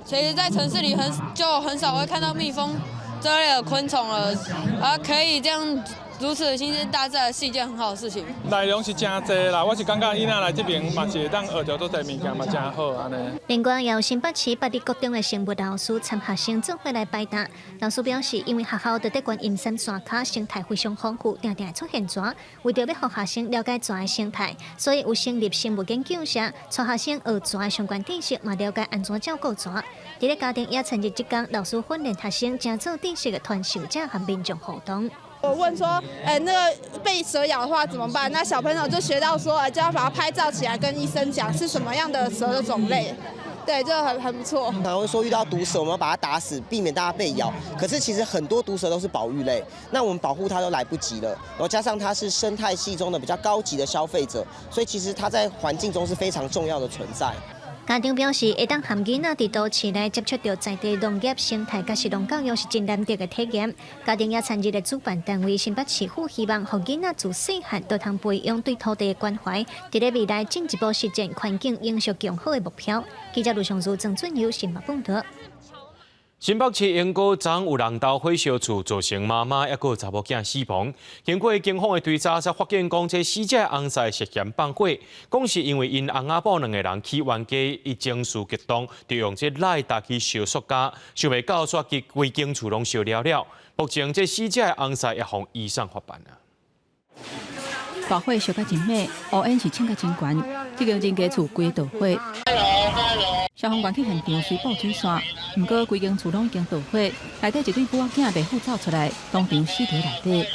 其實，在城市裡很少會看到蜜蜂這類的昆蟲了，而可以這樣如此親近大自然是一件很好的事情。
內容是誠濟啦，我是感覺囡仔來這邊嘛是會當學著足濟物件嘛，誠好按呢。
另外，也有新北市八里國中的生物老師參學生做伙來擺檔。老師表示，因為學校佇咧觀音山山跤生態非常豐富，定定會出現蛇，為著欲予學生了解蛇的生態，所以有成立生物研究社，帶學生學蛇的相關知識，嘛了解按怎照顧蛇。佇咧家庭野餐日這工，老師訓練學生誠做知識的傳授者和民眾互動。
我問說，哎，那個被蛇咬的話怎麼辦？那小朋友就學到說，哎，就要把它拍照起來，跟醫生講是什麼樣的蛇的種類，對，就很不錯。
常會說遇到毒蛇，我們要把它打死，避免大家被咬。可是其實很多毒蛇都是保育類，那我們保護它都來不及了。然後加上它是生態系中的比較高級的消費者，所以其實它在環境中是非常重要的存在。
家長表示，會當和囡仔佇都市內接觸著在地農業生態，佮食農教育是真難得的體驗。家庭野餐日的主辦單位新北市府希望，予囡仔自細漢就通培養對土地的關懷，佇咧未來進一步實踐環境永續良好的目標。記者盧尚如、曾俊友新北報導。
新北市鶯歌昨有人投火燒厝，造成媽媽抑閣查某囝死亡。經過警方的追查，才發現講這死者翁婿涉嫌放火，講是因為𪜶翁仔某兩个人起冤家，伊情緒激動，就用這賴達去燒塑膠，想袂到煞去規間厝攏燒了了。目前這死者的翁婿也予移送法辦啊。
大火燒甲真猛，烏煙是衝甲真懸，這間人家厝規個著火。消防員去現場隨布水線，毋過規間厝攏已經著火，內底一對母仔囝袂赴走出來，當場死佇內底。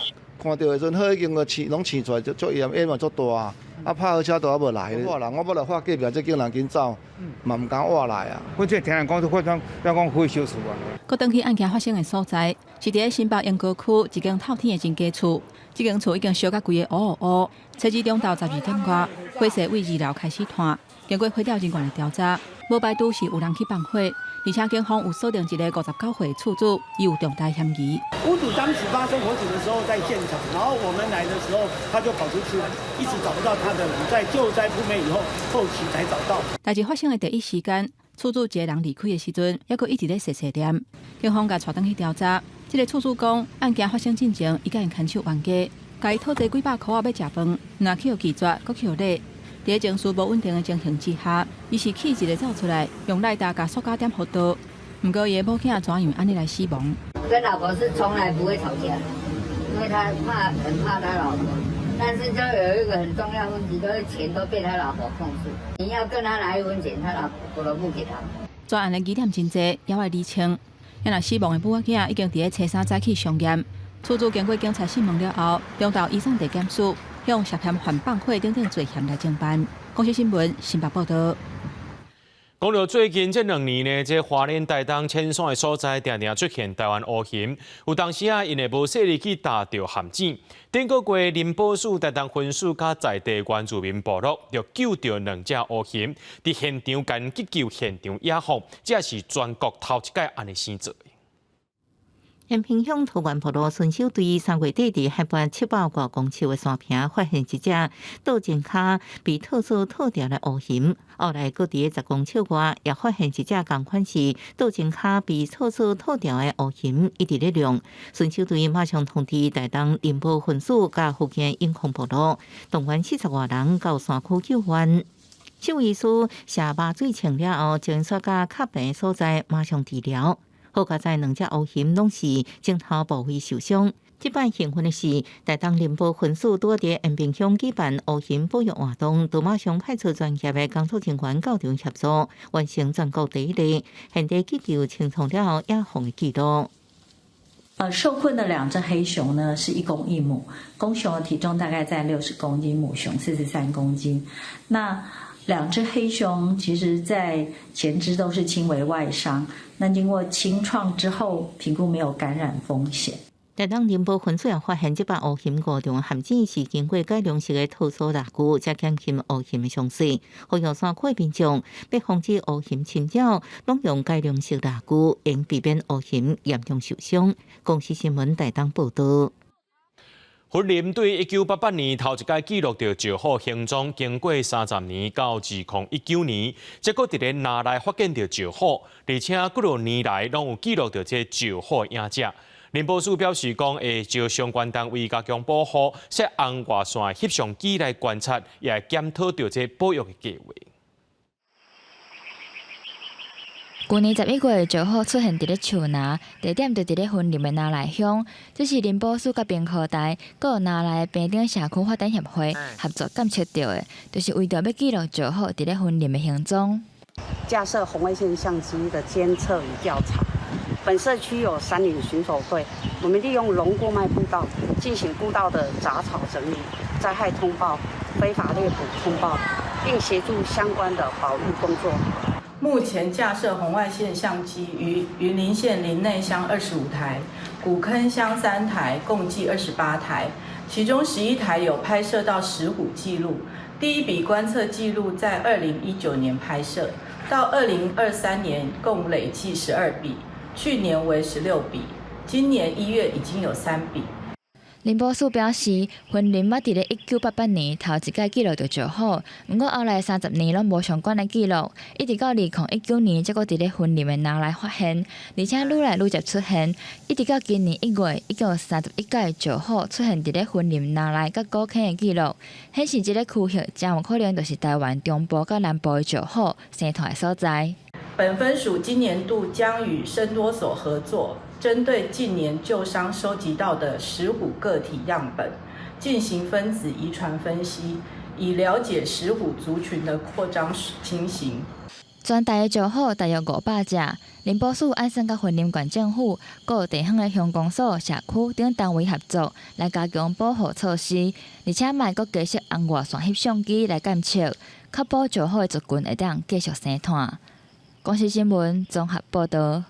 看著的時陣，火已經個泅攏泅出來，就足煙，煙嘛足大啊！啊，拍火車都猶無來，我人我欲來看隔壁這間人緊走，嘛毋敢活來啊。
反正聽人講，說講講火燒厝啊。
閣轉去案件發生的所在，是佇咧新北鶯歌區一間透天的人家厝，這間厝已經燒甲規个烏烏烏。初二中晝12點外，火勢對二樓開始湠，經過火調人員的調查，無排除是有人去放火，而且警方有鎖定一个59歲的厝主，伊有重大嫌疑。
屋主當時發生火警的時候在現場，然後我們來的時候他就跑出去，一直找不到他的人，在救災撲滅以後，後期才找到。
代誌發生的第一時間，厝主一个人離開的時陣，猶閣一直咧細細念。警方共帶轉去調查，這个厝主講，案件發生進前，伊佮𪜶牽手冤家，共伊討濟幾百箍仔欲食飯，若去予拒絕，閣去予勒。佇情緒無穩定的情形之下，伊是氣一个走出來，用賴達共塑膠點予刀。毋過伊的某囝怎樣按呢來死亡？
跟老婆是從來不會吵架，因為他怕很怕他老婆。但是就有一個很重要問題，就是錢都被他老婆控制。你要跟他拿一分錢，他老婆都不給他。
專案的疑點真濟，猶愛釐清。因死亡的母仔囝已經佇咧初三早起傷驗，厝主經過警察訊問了後，中晝移送地檢署，向涉嫌犯放火等等罪嫌來偵辦。公視新聞新北報導。
講到最近這兩年呢，這花蓮台東淺山的所在，定定出現台灣烏熊。有當時啊，𪜶會無細膩去踏著陷阱。頂個月林保署台東分署佮在地原住民部落，就救著兩隻烏熊，佇現場共急救現場野放，這是全國頭一擺按呢生做。
延平鄉桃源部落巡守隊3月底佇海拔700外公尺的山坪，發現一隻倒前跤被套索套牢的烏熊。後來，閣佇10公尺外，也發現一隻仝款是倒前跤被套索套牢的烏熊，一直咧量。巡守隊馬上通知台東林保分署佮附近永康部落，動員40外人到山區救援。獸醫師射麻醉槍了後，將煞佮較病所在馬上治療。好佳哉兩隻烏熊攏是前頭部位受傷。這擺興奮的是，台東林保分署拄佇延平鄉舉辦烏熊保育活動，就馬上派出專業的工作人員到場協助，完成全國第一例現地急救清創了後野放的紀錄。
受困的兩隻黑熊呢，是一公一母，公熊的體重大概在60公斤，母熊43公斤。那兩隻黑熊其實，在前肢都是輕微外傷，那經過清創之後，評估沒有感染風險。
台東林保分署也發現，這擺烏熊誤中陷阱是經過改良式的套索獵具，才減輕烏熊的傷勢。予山區的民眾欲防止烏熊侵擾，攏用改良式獵具，應避免烏熊嚴重受傷。公視新聞台東報導。
雲林對1988年頭一擺記錄著石虎行蹤，經過30年到2019年，才閣佇咧林內發現著石虎，而且幾若年來攏有記錄著這石虎影跡。林保署表示講，會召相關單位加強保護，設紅外線翕相機來觀察，也會檢討著這保育的計畫。
舊年11月，石虎出現佇咧樹林，地點就佇咧雲林的林內鄉。這是林保署佮屏科大，閣有林內平頂社區發展協會合作監測著的，就是為著欲記錄石虎佇咧雲林的行蹤。
架設紅外線相機的監測與調查。本社區有山林巡守隊，我們利用龍過脈步道進行步道的雜草整理、災害通報、非法獵捕通報，並協助相關的保育工作。
目前架設紅外線相機於雲林縣林內鄉25台，古坑鄉3台，共計28台，其中11台有拍攝到石虎記錄。第一筆觀測記錄在2019年拍攝，到2023年共累計12筆，去年為16筆，今年1月已經有3筆。
林保署表示，雲林捌佇咧1988年頭一擺記錄著石虎，毋過後來30年攏無相關的記錄，一直到2019年才閣佇咧雲林的林內發現，而且愈來愈濟出現，一直到今年1月，已經有31改石虎出現佇咧雲林林內佮古坑的記錄，顯示這个區域誠有可能就是台灣中部佮南部的石虎生湠的所在。
本分署今年度將與生多所合作，針對近年救傷收集到的石虎個體樣本進行分子遺傳分析，以了解石虎族群的擴張情形。
全台的石虎大約500隻，林保署按算佮雲林縣政府、閣有地方的鄉公所、社區等單位合作，來加強保護措施，而且嘛會閣加設紅外線翕相機來監測，確保石虎的族群會當繼續生湠。公視新聞綜合報導。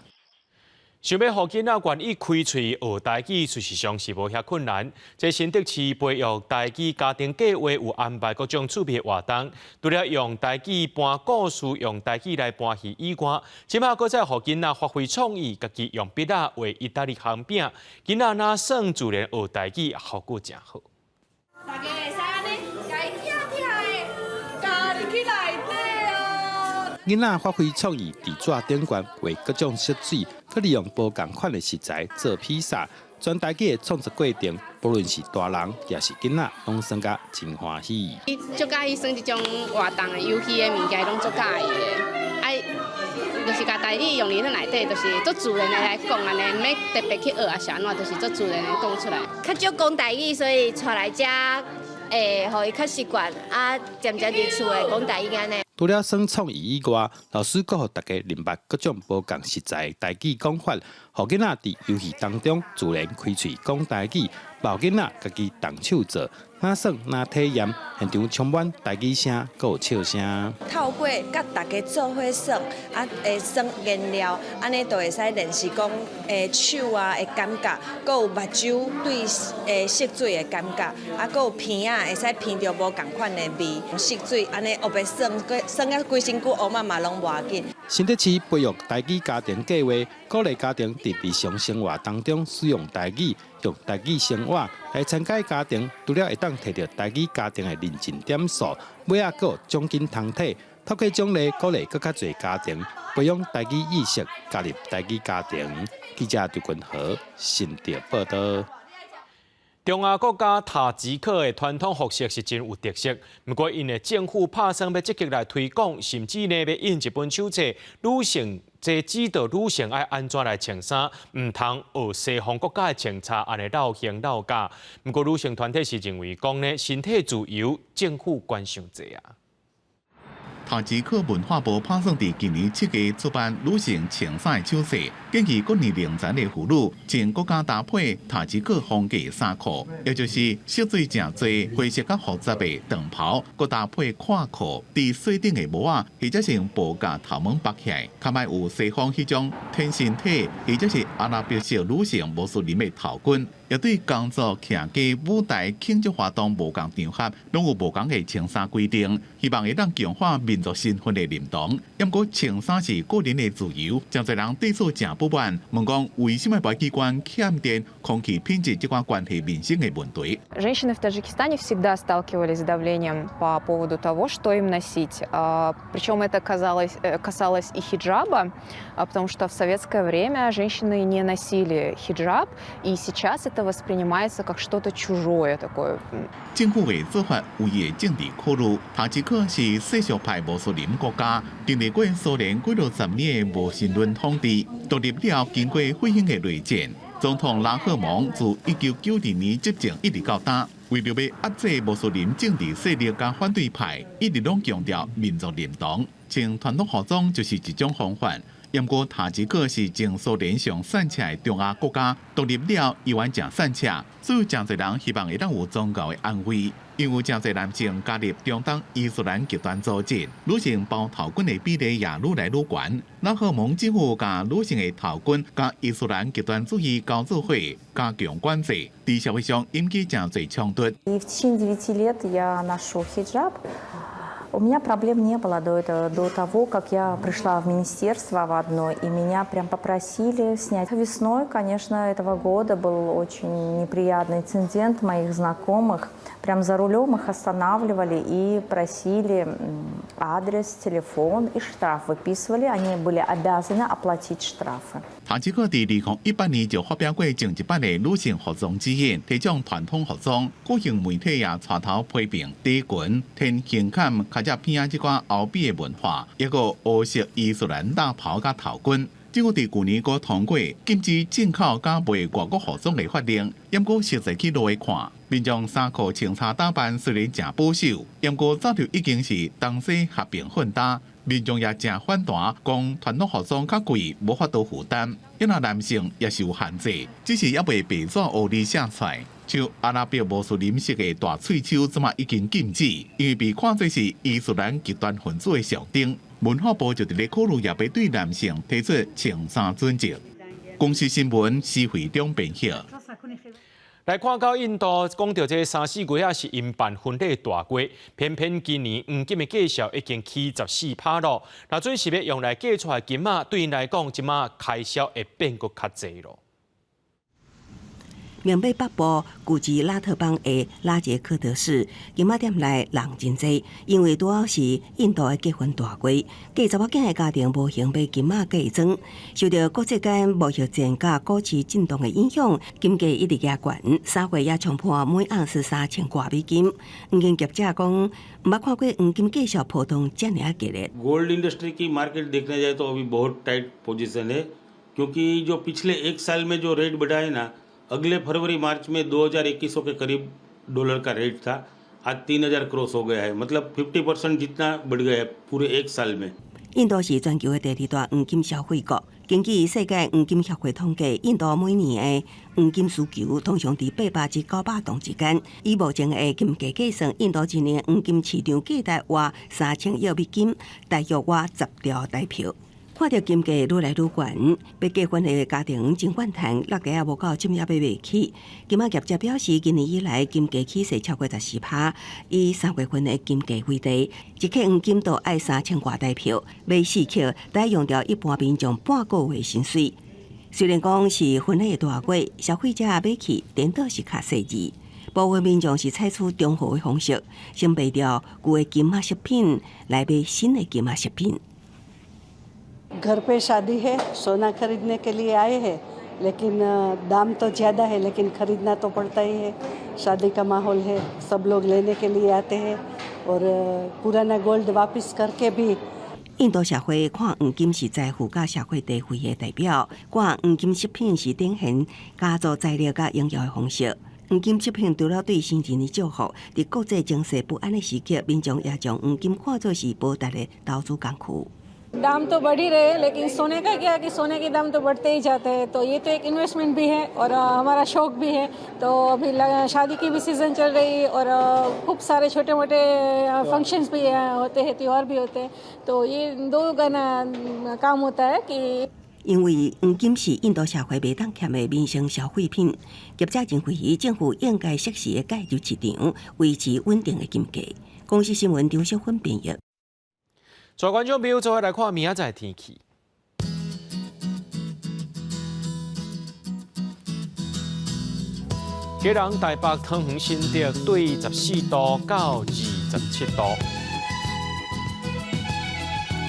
想欲予囡仔願意開喙學台語，事實上是無遐困難。這新竹市培育台語家庭計畫有安排各種趣味活動，除了用台語搬故事、用台語來搬戲以外，這馬閣再予囡仔發揮創意，家己用筆仔畫意大利烘餅。囡仔若耍自然學台語，效果誠好。
大家會使按呢，共伊拆拆的，加入去內底哦。
囡仔發揮創意，佇紙頂懸畫各種色水，閣利用無仝款的食材做披薩。全台語的創作過程，不論是大人抑是囡仔，攏耍甲真歡喜。
伊足佮意耍這種活動的遊戲的物件，攏足佮意的。啊，就是共台語用佇咧內底，就是足自然的來講按呢，毋免特別去學抑是按怎，就是足自然的講出來。
較少講台語，所以帶來遮會予伊較習慣，啊，漸漸佇厝會講台語按呢。
除了耍創意以外，老師閣予大家明白各種無仝食材的台語講法，予囡仔佇遊戲當中自然開喙講台語，嘛予囡仔家己動手做，若耍若體驗，現場充滿台語聲，閣有笑聲。
透過佮大家做伙耍，啊，會耍顏料，按呢就會使練習講，手啊的感覺，閣有目睭對色水的感覺，啊，閣有鼻仔會使鼻著無仝款的味，色水按呢烏白耍，耍甲規身軀烏嘛嘛攏無要緊。
新竹市培育台語家庭計畫，鼓勵家庭佇日常生活當中使用台語，用台語生活來參加家庭，除了會當摕著台語家庭的認證點數，尾仔閣有獎金通摕。透過獎勵鼓勵閣較濟家庭培養台語意識，加入台語家庭。記者劉君和新竹報導。
中亞國家塔吉克的傳統服飾是真有特色，毋過𪜶的政府拍算欲積極來推廣，甚至呢欲印一本手冊，女性這指導女性愛按怎來穿衫，毋通學西方國家的穿插按呢落行落架。毋過女性團體是認為講呢，身體自由，政府管傷濟啊。
塔吉克文化部拍算佇今年7月出版女性穿衫的手冊，建議各年齡層的婦女穿閣較搭配塔吉克風格衫褲，也就是色水誠濟、花色較複雜的長袍，閣搭配闊褲，佇細頂的帽仔，或者是用布共頭毛縛起來，較莫有西方彼種天身體，或者是阿拉伯式女性穆斯林的頭巾，也對工作、徛家、舞台、慶祝活動無仝場合，攏有無仝的穿衫規定，希望會當強化民族身份的認同。毋過穿衫是個人的自由，誠濟人對此誠不滿，問講為啥物無機關欠電空氣品質這款關係民生的問題。
Женщины в Таджикистане всегда сталкивались с давлением по поводу того, что им носить. Причем это касалось и хиджаба, потому что в советское время женщины не носили хиджаб, и сейчас это воспринимается как что-то чужое такое.
政府的做法有伊的政治考慮。塔吉克是世俗派穆斯林國家，經歷過蘇聯幾落十年的無神論統治，獨立了後經過血腥的內戰。總統拉赫蒙自1992年執政一直到今，為著欲壓制穆斯林政治勢力佮反對派，一直攏強調民族認同，穿傳統服裝就是一種方法。毋過塔吉克是前蘇聯上散赤的中亞國家，獨立了猶原誠散赤，所以誠濟人希望會當有宗教的安慰。因為誠濟男性加入中東伊斯蘭極端組織，女性包頭巾的比例也愈來愈懸。拉赫蒙政府共女性的頭巾佮伊斯蘭極端主義交做伙，加強管制，佇社會上引起誠濟衝突。
И в течение 9 лет я ношу хиджаб. У меня проблем не было до этого, до того, как я пришла в министерство в одно, и меня прям попросили снять. Весной, конечно, этого года был очень неприятный инцидент моих знакомых. Прям за рулем их останавливали и просили адрес, телефон и штраф выписывали. Они были обязаны оплатить штрафы.
唐吉訶德2018年就發表過前一擺的女性服裝指引，提倡傳統服裝。國營媒體也帶頭批評短裙、天胸坎、尻脊片仔這款歐美的文化，抑閣烏色伊斯蘭大袍佮頭巾。政府佇舊年閣通過禁止進口佮賣外國服裝的法令，毋過實際去落看，民眾衫褲穿插打扮雖然誠保守，毋過早就已經是東西合併混搭。民眾也誠反彈，講傳統服裝較貴，無法度負擔。因為男性也是有限制，只是猶未白紙烏字寫出來。像阿拉伯穆斯林式的大喙鬚，這馬已經禁止，因為被看作是伊斯蘭極端分子的象徵。文化部就佇咧考慮，也欲對男性提出穿衫準則。公視新聞施惠中編譯。
來看到印度，講著這三四月仔是𪜶辦婚禮大月，偏偏今年黃金的價數已經起14%囉。若準是欲用來嫁出來金仔，對𪜶來講，這馬開銷會變閣較濟囉。
緬北北部古吉拉特邦的拉傑克德市，金仔店內人真濟，因為拄好是印度的結婚大月，嫁查某囝的家庭無閒買金仔嫁妝，受著國際間貿易戰佮股市震盪的影響，金價一直加懸，3月也衝破每盎司3000外美金。黃金業者講，毋捌看過黃金價數波動遮爾仔激烈。
Gold industry की market देखने जाए तो अभी बहुत tight position है, क्योंकि जो पिछले एक साल में जो रेट बढ़ा है ना, अगले फरवरी मार्च में 2100 के करीब डॉलर का रेट था, आज 3000 क्रॉस हो गया है, मतलब 50% जितना बढ़ गया है पूरे एक साल में。
印度是全球的第二大黃金消費國。根據世界黃金協會統計，印度每年的黃金需求通常佇800至900噸之間。以目前的金價計算，印度一年黃金市場價值約3000億美金，大約約10兆台票。看著金價愈來愈懸，欲結婚的家庭真怨嘆，落地也無夠，這麼也買袂起。金仔業者表示，今年以來金價起勢超過14%，以3月份的金價為例，一克黃金都愛3000外台票，買4克，得用著一般民眾半個月薪水。雖然講是婚禮的大月，消費者買起顛倒是較細緻。部分民眾是採取中和的方式，先賣掉舊的金仔飾品，來買新的金仔飾品。
घर पे शादी है, सोना खरीदने के लिए आए हैं, लेकिन दाम तो ज़्यादा है, लेकिन खरीदना तो पड़ता ही है। शादी का माहौल है, सब लोग लेने के लिए आते हैं और पुराना गोल्ड वापस करके भी。
印度社會看黃金是財富佮社會地位的代表，掛黃金飾品是展現家族財力佮榮耀的方式。黃金飾品除了對生前的祝福，佇國際情勢不安的時刻，民眾也將黃金看作是保值的投資工具。
दाम तो बढ़ ही रहे हैं, लेकिन सोने का क्या है कि सोने के दाम तो बढ़ते ही जाते हैं, तो ये तो एक इन्वेस्टमेंट भी है और हमारा शौक भी है। तो अभी शादी की भी सीज़न चल रही है और खूब सारे छोटे मोटे फंक्शंस भी होते हैं, त्योहार भी होते हैं, तो ये दो गाना काम होता है कि
因為黃金是印度社會袂當欠的民生消費品，業者認為政府應該適時的介入市場，維持穩定的金價。公視新聞張淑芬編譯。
在觀眾朋友做伙來看明仔載天氣。基隆、台北、桃園、新竹對14度到27度。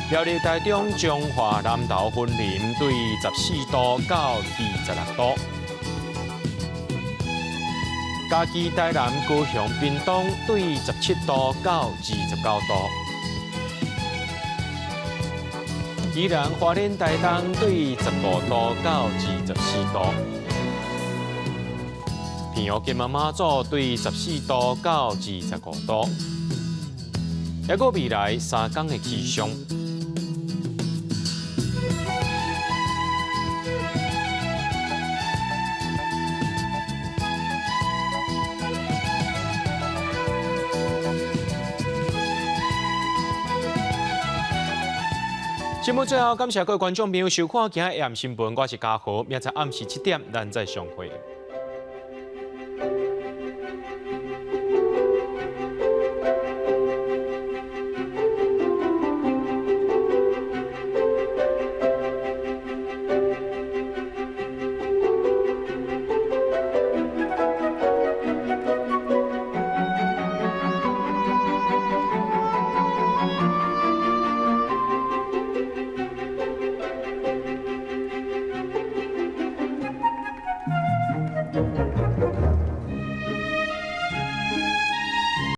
苗栗、台中、彰化、南投、雲林對14度到26度。嘉義、台南、高雄、屏東對17度到29度。宜蘭、花蓮、台東對15度到24度，澎湖、金門、馬祖對14度到25度。抑閣未來3工的氣象。節目最後，感謝各位觀眾朋友收看今日的新聞，我是嘉豪，明仔暗時7點，咱再相會。。